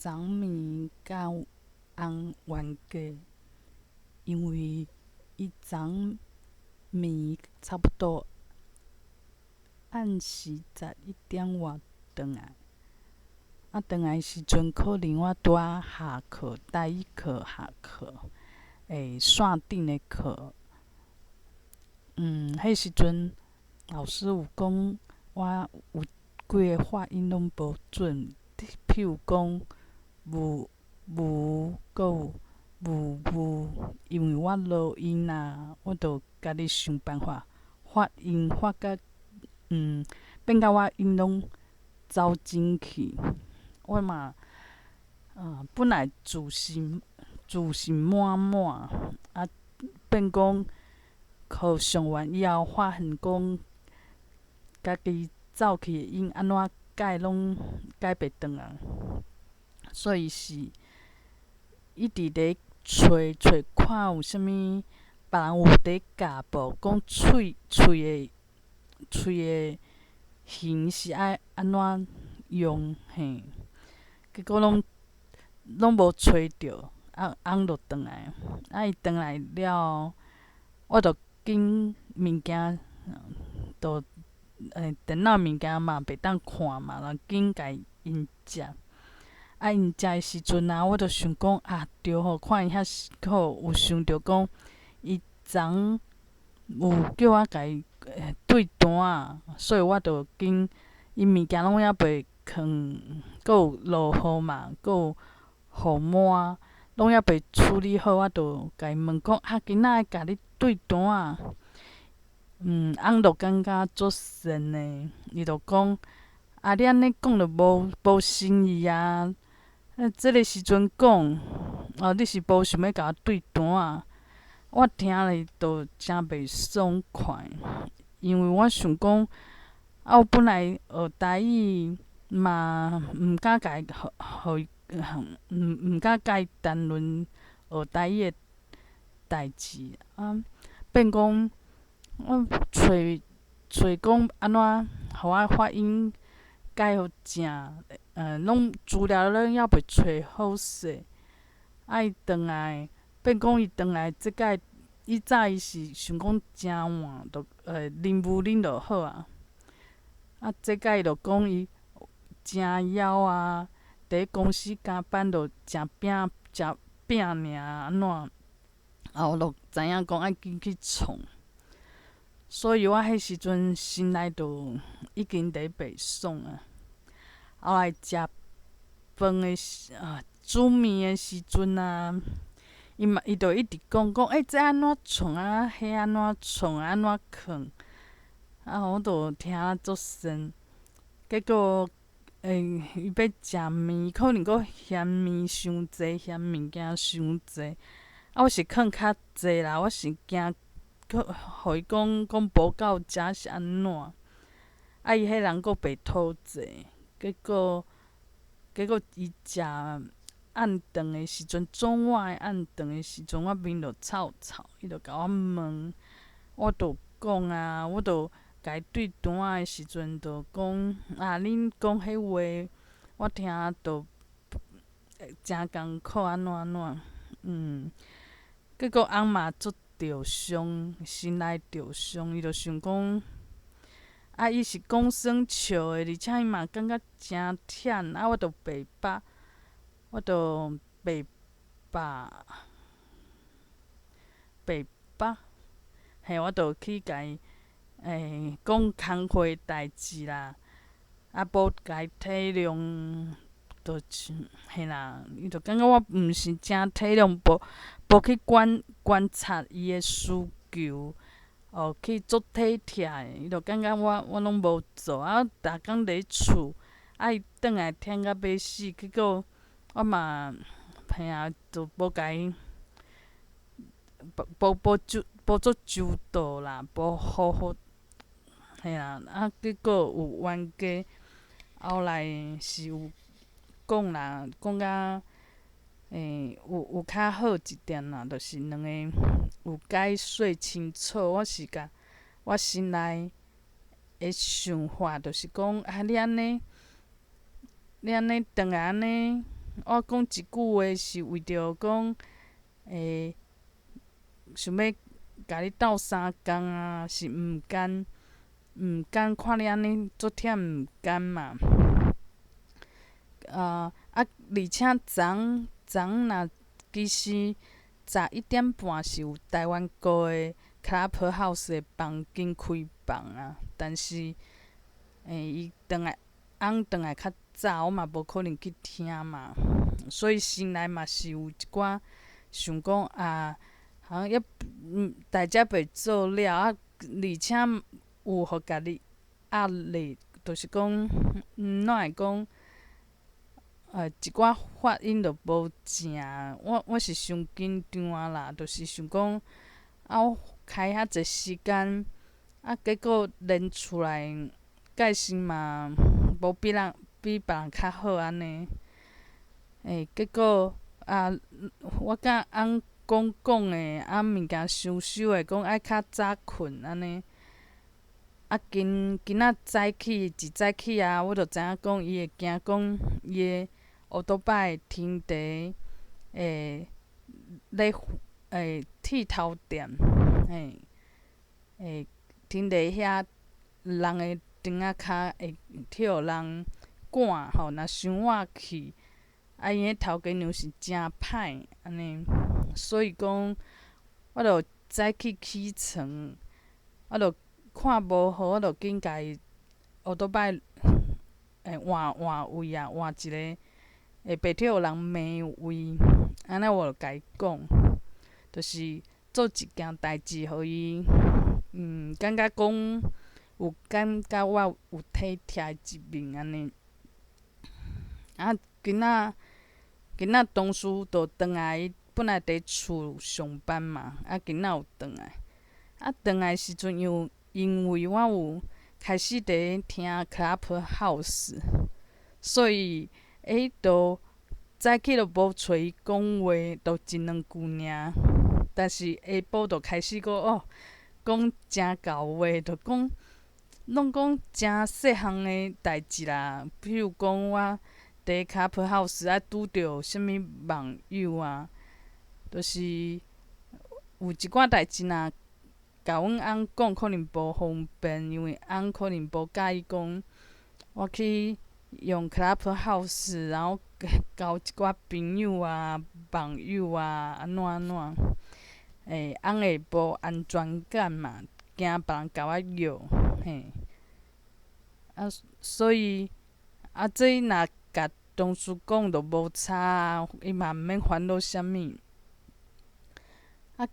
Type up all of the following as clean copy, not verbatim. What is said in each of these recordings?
昨暝佮翁冤家，因為伊昨暝差不多暗時11點外轉來，啊，轉來時陣可能我拄仔下課，台語課下課，線頂的課，彼時陣老師有講我有幾个發音攏無準，譬如講無無閣有無無，因為我濁音啊，我就家己想辦法發音發甲變甲我音攏走進去。我嘛本來自信滿滿，啊變講課上完以後，發現講家己走去的音按怎改攏改袂轉來，所以是一直咧揣揣看有啥物別人有佇教無，講喙的形是愛按怎用嘿，結果攏無揣著，啊翁就轉來，啊伊轉來了後，我就緊物件，就電腦物件嘛袂當看嘛，就緊共𪜶食。啊𪜶食的時陣啊，我就想講啊對吼，看伊遐好有想著講，伊昨有叫我共伊對單仔，所以我就緊伊物件攏猶未囥，閣有落雨嘛，閣有雨毛，攏猶未處理好，我就共伊問講啊，今仔愛共你對單仔。翁就感覺足善的，伊就講啊，你按呢講就無誠意啊！啊，這个時陣講，哦，你是無想欲共我對單仔？我聽咧就誠袂爽快，因為我想講，啊，我本來學台語嘛，毋敢共伊予伊，毋敢共伊談論學台語的代誌啊，變講我揣揣講按怎予我發音改予正，攏資料攏猶未揣好勢，啊伊轉來變講伊轉來這擺以早伊是想講誠晚就啉牛奶就好啊，啊這擺伊就講伊誠枵啊，佇咧公司加班就食餅食餅爾按怎，啊我就知影講愛緊去創，所以我彼時陣心內就已經佇咧袂爽啊。後來食飯的時啊，煮麵的時陣啊，伊嘛伊就一直講講，欸，這按怎創啊，彼按怎創，按怎囥，啊，我就聽啊足順。結果，伊欲食麵，可能閣嫌麵傷濟，嫌物件傷濟。啊，我是囥較濟啦，我是驚閣予伊講講無夠食是按怎？啊，伊彼人閣袂討濟，結果伊食暗頓的時陣，早晚的暗頓的時陣，我面就臭臭，伊就共我問，我就講啊，我就共伊對單仔的時陣就講啊，恁講彼話，我聽就誠艱苦按怎按怎，結果翁嘛足著傷，心內著傷，伊就想講，啊，伊是講耍笑的，而且伊嘛感覺誠忝，啊，我就袂捌，我就袂捌，袂捌，嘿，我就去共伊講工課的代誌啦，啊，無共伊體諒，就嘿啦，伊就感覺我毋是誠體諒，無去觀察伊的需求，哦，去足體貼的，伊就感覺我攏無做，啊，逐工佇厝，啊，伊轉來忝甲欲死，結果我嘛嘿啊，就無共伊，無無周無足周到啦，無好好，嘿啦，啊，結果有冤家，後來是有講啦，講甲有較好一點啦，就是兩个有解說清楚，我是共我心內的想法，就是講啊，你按呢，你按呢轉來按呢，我講一句話是為著講，想欲共你鬥相共啊，是毋甘，毋甘看你按呢足忝毋甘嘛。啊，而且昨昨若其實11點半是有台灣國的 Clubhouse 的房間開放啊，但是，伊轉來翁轉來較早，我嘛無可能去聽嘛，所以心內嘛是有一寡想講啊，好像抑代誌未做了啊，而且有予家己壓力，就是講，哪會講，一寡發音就無正，我是傷緊張啦，就是想講，啊，我開遐濟時間，啊，結果練出來，蓋是嘛無比別人較好按呢。結果啊，我佮翁講講的，啊，物件收收的，講愛較早睏按呢。啊，今仔早起一早起啊，我就知影講伊會驚講伊的烏多擺停佇咧剃頭店，嘿，停佇遐人的窗仔跤會去予人趕吼，若傷晚去，啊，𪜶彼頭家娘是誠歹按呢，所以講我就早起起床，我就看無好，我就緊共伊烏多擺換換位啊，換一个會袂去予人罵位，按呢我就共伊講，就是做一件代誌，予伊感覺講有感覺我有體貼的一面按呢。啊，今仔同事就轉來，本來佇厝上班嘛，啊，今仔有轉來。啊，轉來時陣又因為我有開始佇聽 Clubhouse，所以就早起就無揣伊講話，就一兩句爾。但是下晡就開始閣哦，講誠厚話，就講攏講誠細項的代誌啦。比如講我佇 Clubhouse 啊拄著啥物網友啊，就是有一寡代誌若共阮翁講可能無方便，因為翁可能無佮意講我去用 Clubhouse，然後交一寡朋友啊、網友啊，按怎按怎，翁會無安全感嘛，驚別人共我約，嘿。啊，所以啊，這若共同事講就無差啊，伊嘛毋免煩惱啥物。啊，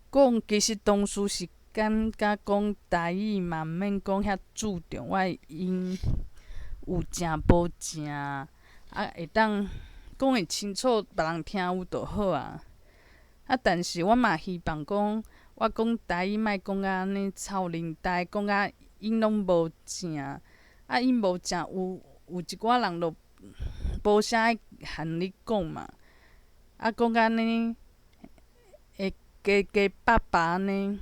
講其實同事是感覺講台語嘛，毋免講遐注重我的音有正無正，啊，會當講會清楚，別人聽有就好啊。啊，但是我嘛希望講，我講台語莫講甲按呢臭奶呆，講甲𪜶攏無正，啊，𪜶無正有一寡人就無啥愛和你講嘛。啊，講甲按呢會結結巴巴按呢。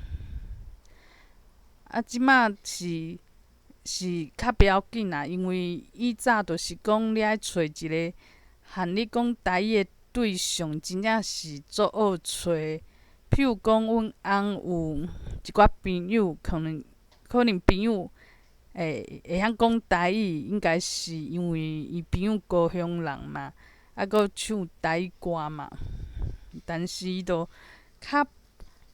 啊，這馬是較不要緊啦，因為以早就是講你愛揣一个和你講台語的對象，真正是足惡揣。譬如講，阮翁有一寡朋友，可能朋友會曉講台語，應該是因為伊朋友高雄人嘛，啊，閣唱台語歌嘛。但是伊就較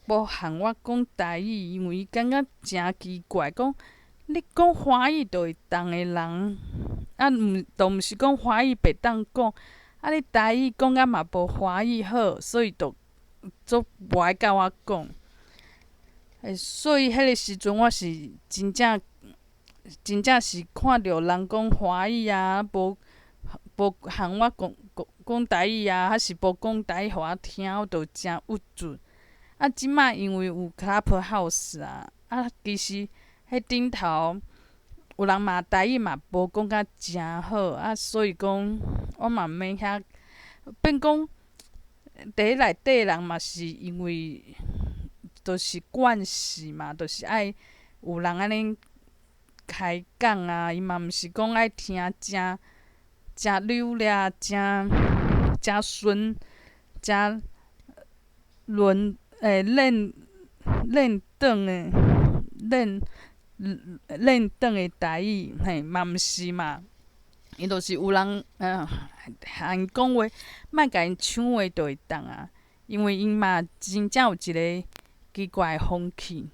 無和我講台語，因為伊感覺誠奇怪，講你講華語就會當的人，啊，毋，都毋是講華語袂當講，啊，你台語講甲嘛無華語好，所以就足無愛佮我講。所以彼个時陣我是真正真正是看著人講華語啊，無和我講講講台語啊，還是無講台語予我聽，我就誠鬱卒。啊，這馬因為有 Clubhouse 啊，啊，其實彼頂頭有人嘛台語嘛無講甲誠好，啊，所以講我嘛毋免遐變講佇內底人嘛是因為就是慣勢嘛，就是愛有人按呢開講啊，伊嘛毋是講愛聽誠誠流利、誠遮順遮輪練練轉的練練轉的台語，嘿，嘛毋是嘛。伊就是有人共𪜶講話，莫共𪜶搶話就會當啊，因為𪜶嘛真正有一个奇怪的風氣。